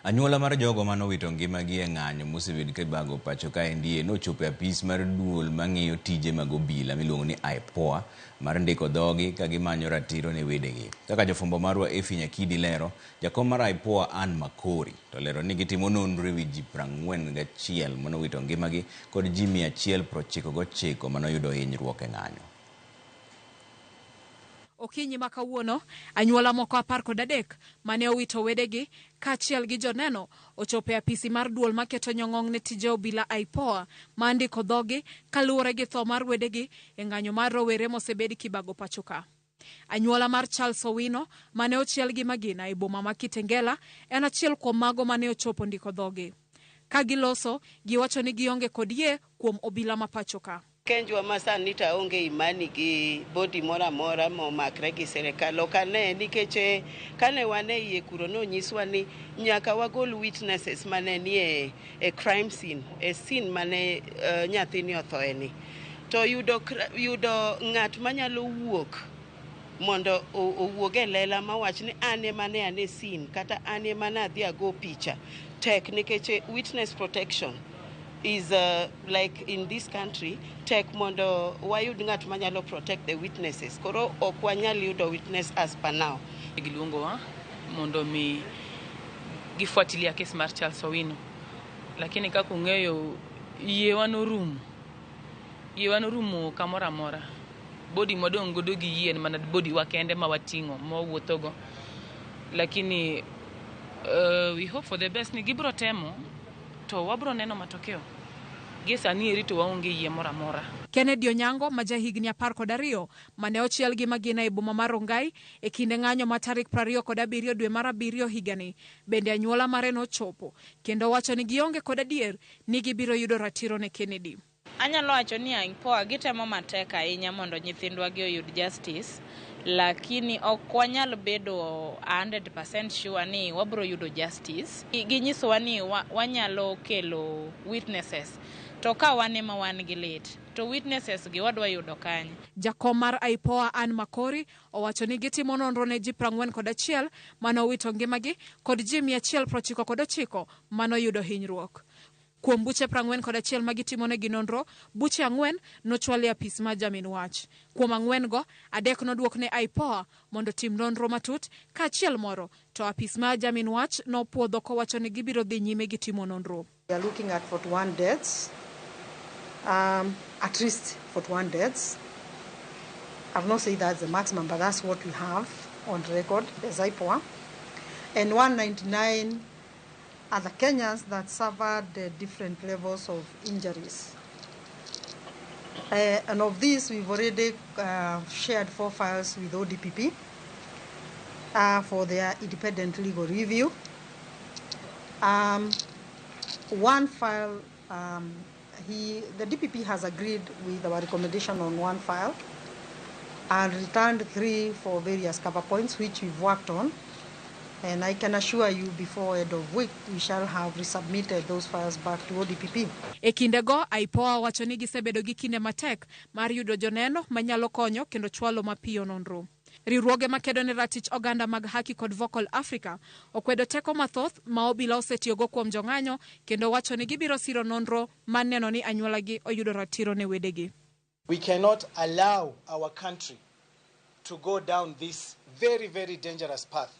Anyuola mar jogo mane owito ngimagi e ng'anyo mosebed kibago pacho kaendi nochopo e apis mar duol mang'iyo tije mag obila miluongo ni IPOA mar ndiko dhogi ka gimanyo ratiro ne wedegi. Kaka jofwambo marwa Effie Nyakidi lero, jakom mar IPOA Ann Makori to lero ni gitimo nonro ewi ji 41 manowito ngimagi kod ji 199 manoyudo hinyruok e ng'anyo. Okinyi ma kawuono, anyuola moko 13 mane owito wedegi kaachiel gi joneno ochopo e apisi mar duol maketo nyong'ong' ne tije obila IPOA ma ndiko dhogi kaluwore gi tho mar wedegi e ng'anyo mar rowere mosebed kibago pacho ka. Anyuola mar Charles Owino mane ochiel gi magina e boma ma Kitengela en achiel kuom mago mane ochopo ndiko dhogi. Ka giloso, giwacho ni gionge kod yie kuom obila ma pacho ka. Kenjwa ma sani to aonge imani gi body moro amora momakre gi sirikal. Ok ane nikech kane wan e iye kuro nonyiswa ni nyaka wagol witnesses mane nie e crime scene, e scene mane nyathini othoe ni. To yudo ng'at manyalo wuok mondo owuog e lela mawach ni an ema ne an e scene kata an ema ne adhi ago picha tek nikech witness protection is like in this country tek mondo wayud ng'at manyalo protect the witnesses. Koro ok wanyal yudo witness as per now. Giluongowa mondo mi gifuatilia kes mar Charles Owino, lakini kaka ung'eyo yiewa norumo, yiewa norumo kamoro amora. Body mwadong' godo gi yie en mana body wa kende ma wating'o ma wawuothogo, lakini we hope for the best ni gibro temo to wabro neno matokeo. Gie sani eri to waonge yie moro amora. Kennedy Onyango ma jahigni 12 mane ochiel gi magina e boma mar Rongai e kinde ng'anyo ma tarik 27 dwe mar abiriyo higani bende anyuola mare nochopo kendo wacho ni gionge kod adier ni gibiro yudo ratiro ne Kennedy. Anyalo wacho ni IPOA gitemo matek ahinya mondo nyithindwa gi oyud justice, lakini ok wanyal bedo 100% sure ni wabro yudo justice. Ginyisowa ni wanyalo kelo witnesses, to ka wan ema wan gi lit, to witnesses gi wadwa yudo kanye? Jakom mar IPOA Ann Makori owacho ni gitimo nonro ne ji 41 mane owito ngimagi kod ji 199 manoyudo hinyruok. Kuom buche 41 ma gitimonegi nonro, buche 4 nochwal e apis mar jamin wach. Kuom 4 go, 3 noduok ne IPOA mondo otim nonro matut, kaachiel moro to apis mar jamin wach nopuodho kowacho ni gibiro dhi nyime gi timo nonro. We are looking at 41 deaths, at least 41 deaths. I've not said that's the maximum, but that's what we have on record as IPOA. And 199 other Kenyans that suffered different levels of injuries. And of these, we've already shared 4 files with ODPP for their independent legal review. One file, the DPP has agreed with our recommendation on 1 file and returned 3 for various cover points, which we've worked on. And I can assure you before end of week, we shall have resubmitted those files back to ODPP. E kindego, IPOA wacho ni gisebedo gi kinde matek mar yudo joneno manyalo konyo kendo chwalo mapiyo nonro. Riwruoge makedo ne ratich oganda mag Haki kod Vocal Africa okwedo teko mathoth ma obila osetiyogo kuom jong'anyo kendo wacho ni gibiro siro nonro mar neno ni anyuolagi oyudo ratiro ne wedegi. We cannot allow our country to go down this very, very dangerous path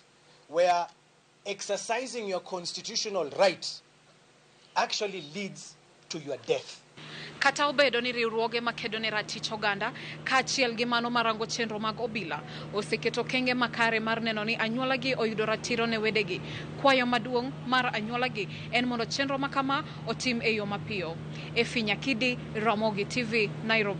where exercising your constitutional right actually leads to your death. Kata obedo ni riwruoge makedo ne ratich oganda kaachiel gi mano marango chenro mag obila oseketo okenge makare mar neno ni anyuolagi oyudo ratiro ne wedegi. Kwayo maduong' mar anyuolagi en mondo chenro makama otim e yo mapiyo. Effie Nyakidi, Ramogi TV, Nairobi.